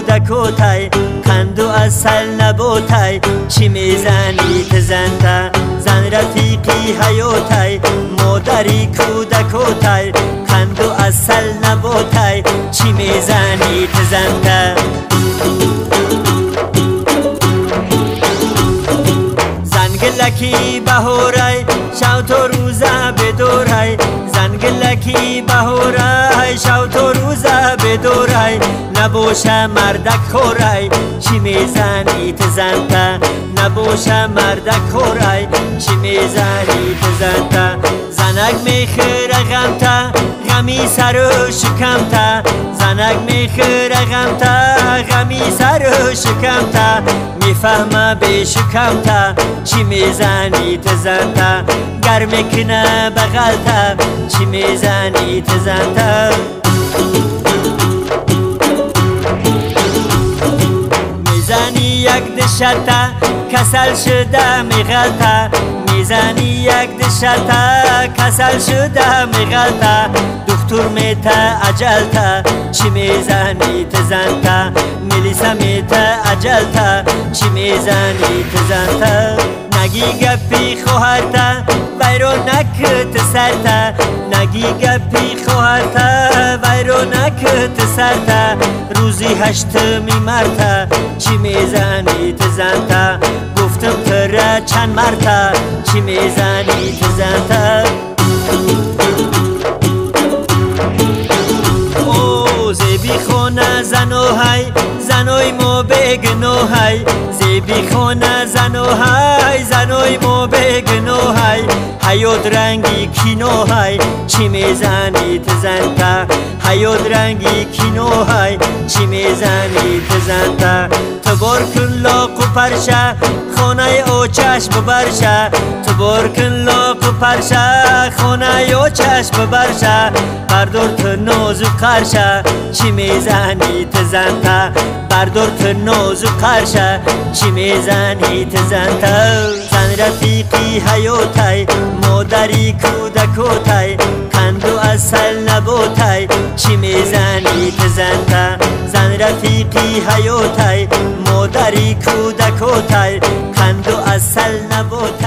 кӯдакотай, қанду асал наботай, чӣ мезанӣ тизанта? Зан рафиқи ҳаётай, модари кӯдакотай, қанду асал наботай, чӣ мезанӣ тизанта? Зангилаки баҳорай, шав то рӯза бедорай, зангилаки баҳорай, шав то рӯза бедорай, набоша мардак хорай, чӣ мезанӣ тизанта? Набоша мардак хорай, чӣ мезанӣ тизанта? Занак мехӯра ғамта, ғами сару шикамта, занак мехӯра ғамта, ғами сару шикамта, мефаҳма бешикамта, чӣ мезанӣ тизанта? Гар мекуна бағалта, чӣ мезанӣ тизанта? Мезанӣ як дишата, касал шуда меғалта, мезанӣ як дишата, касал шуда меғалта, духтур мета аҷалта, чӣ мезанӣ тизанта? Милиса мета аҷалта, чӣ мезанӣ тизанта? Нагӣ гапи хоҳарта, вайрон накӯ сарта, нагӣ гапи хоҳарта, вайрон накӯ сарта, рӯзи ҳаштуми марта, чӣ мезанӣ тизанта? Гуфтам тира чанд марта, чӣ мезанӣ тизанта? Зеби хона зануҳай, занои мо бегуноҳай, зеби хона зануҳай, занои мо бегуноҳай, ҳаёт ранги киноҳай, чӣ мезанӣ тизанта? Ҳаёт ранги киноҳай, чӣ мезанӣ тизанта? Ту бор кун лоқу парша, хонаи очаш бибарша, ту бор кун лоқу парша, хонаи очаш бибарша, бардор ту нозу қарша, чӣ мезанӣ тизанта? Бардор ту нозу қарша, чӣ мезанӣ тизанта? Зан рафиқи ҳаётай, модари кӯдакотай, қанду асал наботай, чӣ мезанӣ тизанта? Зан рафиқи ҳаётай, модари кӯдакотай, қанду асал наботай.